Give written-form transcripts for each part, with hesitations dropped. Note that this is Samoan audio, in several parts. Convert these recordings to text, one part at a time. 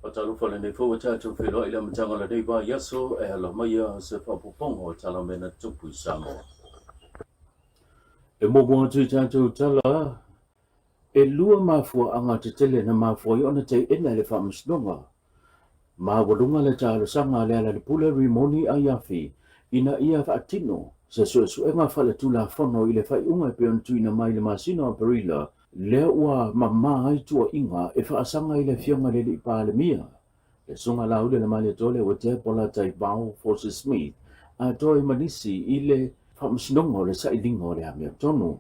Faatalofa lenei foi ua tatou feiloai i le amataga o lenei vaiaso e ala maia se faaopoopoga o tala o mea na tutupu i Samoa. E muamua atu i tatou tala, e lua mafuaaga tetele na mafua ai ona teena e le Faamasinoga Maualuga le talosaga a Lealailepule Rimoni Aiafi ina ia faatino se suesuega faaletulafono i le faaiuga e pei ona tuuina mai i le masina o Aperila lea ua mama ai tuuaiga e faasaga i le Afioga i le Alii Palemia, le Susuga Laauli Lemalietoa Leuatea Polataivao Fosi Smith atoa ai ma nisi i le Faamasinoga o le Sailiga o le Amiotonu.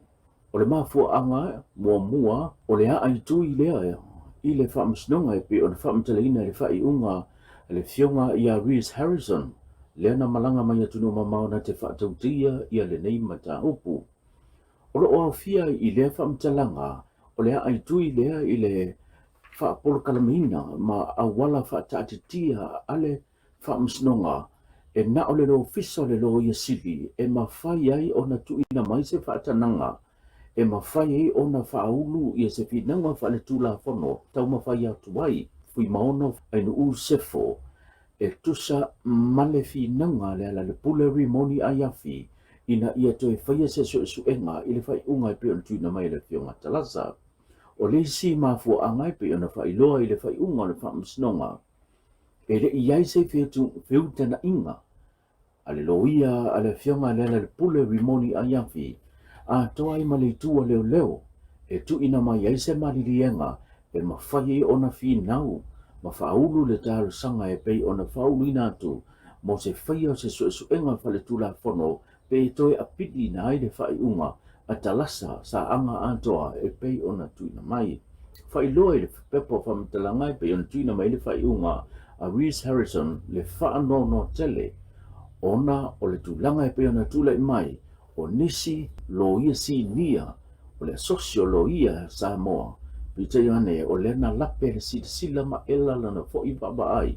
O le mafuaaga muamua o le aaitui lea i le Faamasinoga e pei ona faamatalaina i le faaiuga a le Afioga ia Rhys Harrison, lea na malaga mai atunuu mamao na te faatautia ia lenei mataupu. O lo o aofia i lea faamatalaga o le aaitui lea i le faapolokalameina ma auala faataatitia a le Faamasinoga, e na o le Ofisa o le Loia Sili e mafai ai ona tuuina mai se faatanaga e mafai ai ona faaulu ia se finauga faaletulafono taumafai atu ai Fuimaono Ainuu Sefo e tusa ma le finauga a Lealailepule Rimoni Aiafi ina ia toe faia se suesuega i le faaiuga e pei ona tuuina mai e le Afioga Talasa. O le isi mafuaaga e pei ona faailoa i le faaiuga o le Faamasinoga, E le i i ai se feutagaiga a le loia a le Afioga ia Lealailepule Rimoni Aiafi atoa ai ma le itu a leoleo e tuuina mai ai se maliliega e mafai ai ona finau ma faaulu le talosaga e pei ona faauluina atu mo se faia o se suesuega faaletulafono pe toe apiliina ai le faaiuga a Talasa Saaga atoa e pei ona tuuina mai. Faailoa i le pepa o faamatalaga e pei ona tuuina mai ai le faaiuga a Rhys Harrison le faanoanoa tele ona o le tulaga e pei ona tulai mai o nisi loia sinia o le Asosi o Loia Samoa, peitai ane o lea na lape le silasila maela lana foi vaavaai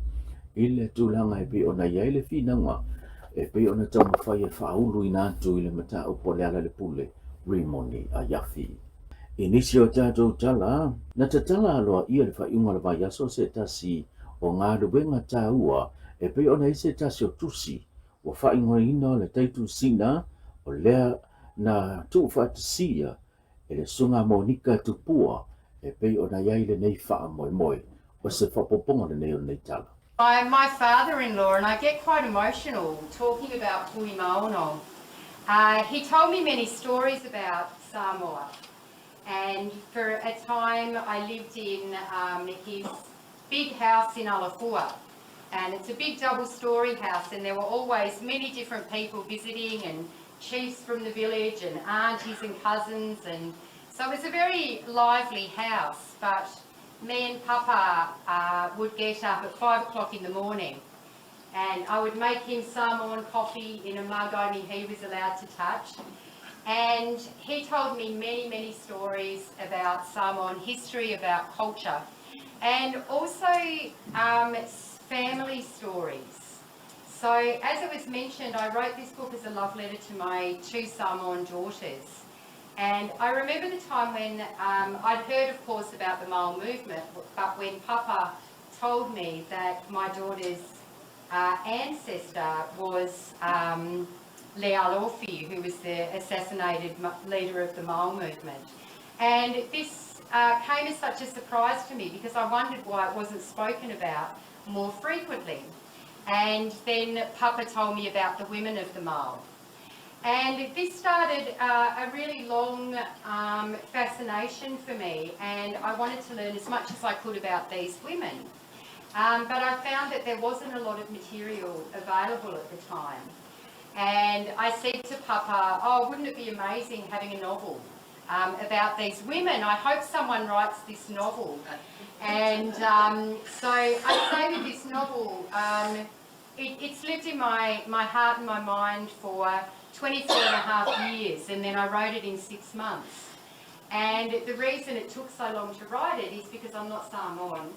i le tulaga e pei ona i ai le finauga e pei ona taumafai e faauluina atu i le mataupu a Lealailepule Rimoni Aiafi. I nisi o tatou tala, na tatala aloaia le faaiuga o le vaiaso se tasi o galuega taua e pei ona i ai se tasi o tusi ua faaigoaina o le Taitusina o lea na tuufaatasia e le Susuga Monika Tupua e pei ona i ai lenei faamoemoe. O se faaopoopoga lenei o lenei tala. By my father-in-law and I get quite emotional talking about Fuimaono. He told me many stories about Samoa and for a time I lived in his big house in Alafua and it's a big double storey house and there were always many different people visiting and chiefs from the village and aunties and cousins and so it was a very lively house but me and Papa uh, would get up at 5 o'clock in the morning and I would make him Samoan coffee in a mug only he was allowed to touch. And he told me many, many stories about Samoan history, about culture, and also um, family stories. So, as it was mentioned, I wrote this book as a love letter to my two Samoan daughters. And I remember the time when um, I'd heard, of course, about the Mile movement, but when Papa told me that my daughter's uh, ancestor was um, Lealofi, who was the assassinated leader of the Mile movement. And this uh, came as such a surprise to me because I wondered why it wasn't spoken about more frequently. And then Papa told me about the women of the Mile. And this started uh, a really long um, fascination for me, and I wanted to learn as much as I could about these women. Um, but I found that there wasn't a lot of material available at the time. And I said to Papa, oh, wouldn't it be amazing having a novel um, about these women? I hope someone writes this novel. And um, so I say with this novel, um, it, it's lived in my, my heart and my mind for 24 and a half years, and then I wrote it in six months. And the reason it took so long to write it is because I'm not Samoan.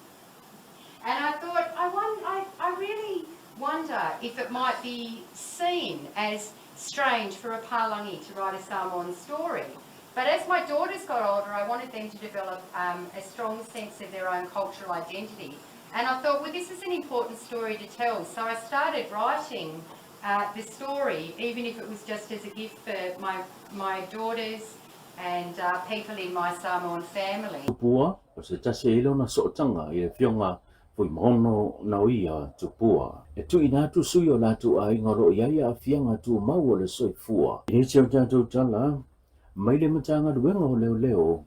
And I thought, I, won, I, I really wonder if it might be seen as strange for a Palangi to write a Samoan story. But as my daughters got older, I wanted them to develop um, a strong sense of their own cultural identity. And I thought, well, this is an important story to tell. So I started writing the story, even if it was just as a gift for my, my daughters and people in my Samoan family. Tupua, o se tasi e lona sootaga i le Afioga Fuimaono Naoia Tupua. E tuuina atu sui o latou aiga o lo o i ai aafiaga tumau o le soifua. I nisi o tatou tala mai le Matagaluega o Leoleo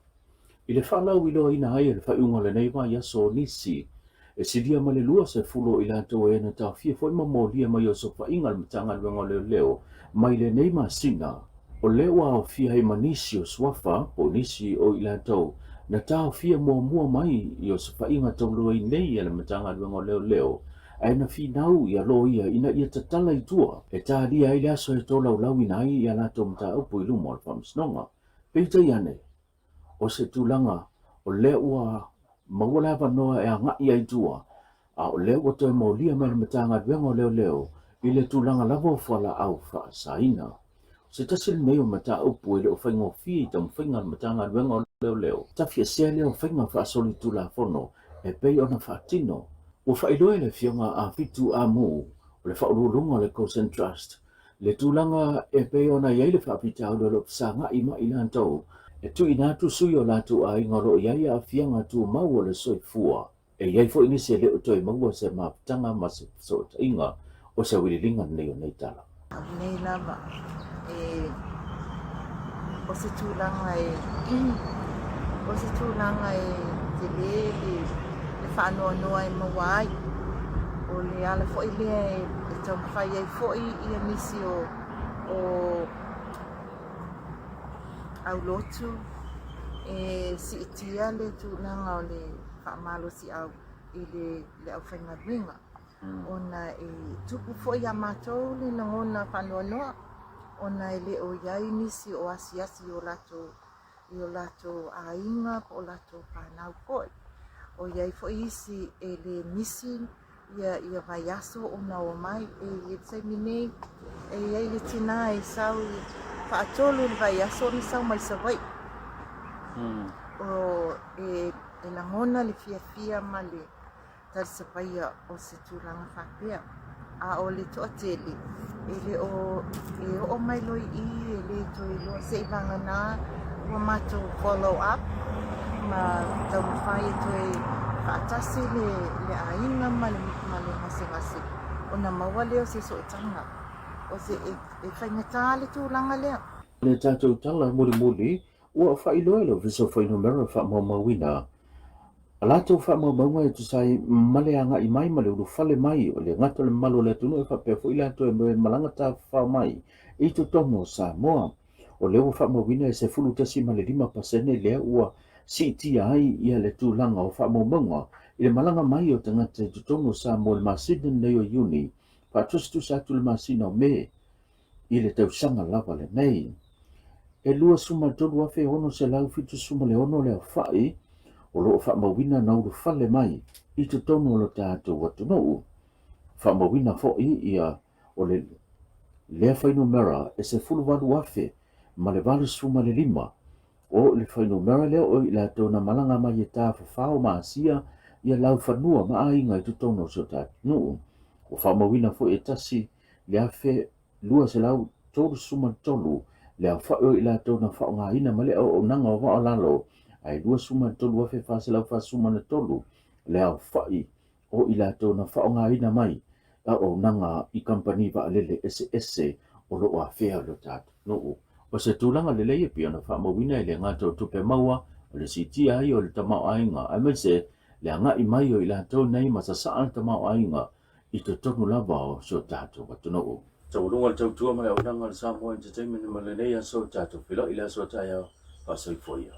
i le faalauiloaina ai o le faaiuga o lenei vaiaso o nisi e silia ma le 20 o i latou e na taofia foi ma molia mai osofaiga a le Matagaluega o Leoleo mai lenei masina. O lea ua aofia ai ma nisi o suafa po o nisi o i latou na taofia muamua mai i osofaiga taulu ai nei a le Matagaluega o Leoleo ae na finau ia loia ina ia tatala i tua e talia ai le aso e tolaulauina ai i a latou mataupu i luma o le Faamasinoga. Peitai ane, o se tulaga o lea ua maua le avanoa e agai ai i tua, a o lea ua toe molia mai le Matagaluega o Leoleo i le tulaga lava o fualaau faasaina. O se tasi lenei o mataupu e le o faigofie i taumafaiga a le Matagaluega o Leoleo, tafiesea lea o faiga faasolitulafono e pei ona faatino. Ua faailoa e le Afioga a Fitu Ah Mu, o le Faauluuluga o le Kosen Trust, le tulaga e pei ona i ai le faafitauli o lo o fesagai ma i latou e tuuina atu sui o latou aiga o lo o i ai aafiaga tumau o le soifua. E i ai foi nisi e le o toe maua se mafutaga ma se fesootaiga o se auiliiliga lenei o nei tala. O lenei lava e o se tulaga e o se tulaga e tele le le faanoanoa e maua ai. O le ala foi lea e taumafai ai foi ia nisi o o aulotu e siitia le tulaga o le faamalosiau i le le aufaigaluega ona e tupu foi ia matou le lagona faanoanoa ona e le o i ai nisi o asiasi i o latou i o latou aiga po o latou fanau foi. O i ai foi isi e le misi ia, ia vaiaso ona o mai e i le taimi nei e i ai le tinā e sau i faatolu le vaiaso ona sau mai Savaii. O, e, e lagona le fiafia ma le talisapaia o se tulaga faapea. A o le toatele, e le o e oo mai loa i i, e le toe iloa seiavagana ua matou follow up ma taumafai e toe faatasi le, le aiga ma le, ma le gasegase ona maua lea o se sootaga. O se, e, e faigata le tulaga lea. Le tatou tala mulimuli Ua faailoa e le Ofisa o Fuainumera Faamaumauina a latou faamaumauga e tusa ai ma le agai mai ma le ulufale mai o le gata o le mamalu o le atunuu e faapea foi latou e malaga tafafao mai i totonu o Samoa. O lea ua faamauina e 11.5% lea ua siitia ai ia le tulaga o faamaumauga i le malaga mai o tagata i totonu o Samoa i le masina lenei o Iuni faatusatusa atu i le masina o Me i le tausaga lava lenei. E 23,676 le aofai o lo o faamauina na ulufale mai i totonu o lo tatou atunuu. Faamauina foi ia o le lea fuainumera e 18,085 o le fuainumera lea o i latou na malaga mai e tafafao ma asia ia laufanua ma aiga i totonu o si o tatou atunuu. Ua faamauina foi e tasi le 1233 le aofai o i latou na faaaogaina ma le auaunaga o vaa o lalo, ae 23,443 le aofai o i latou na faaaogaina mai auaunaga i kamupani vaalele eseese o lo o afea lo tatou nuu. O se tulaga lelei e pei ona faamauina e le gata o tupe maua, o le siitia ai o le tamaoaiga aemaise le agai mai o i latou nei ma sasaa le tamaoaiga i totonu lava o si o tatou atunuu. Taualuga le tautua ma le auaunaga a le Samoa Entertainment ma lenei aso tatou feiloai i le aso a taeao. Faasoifua ia.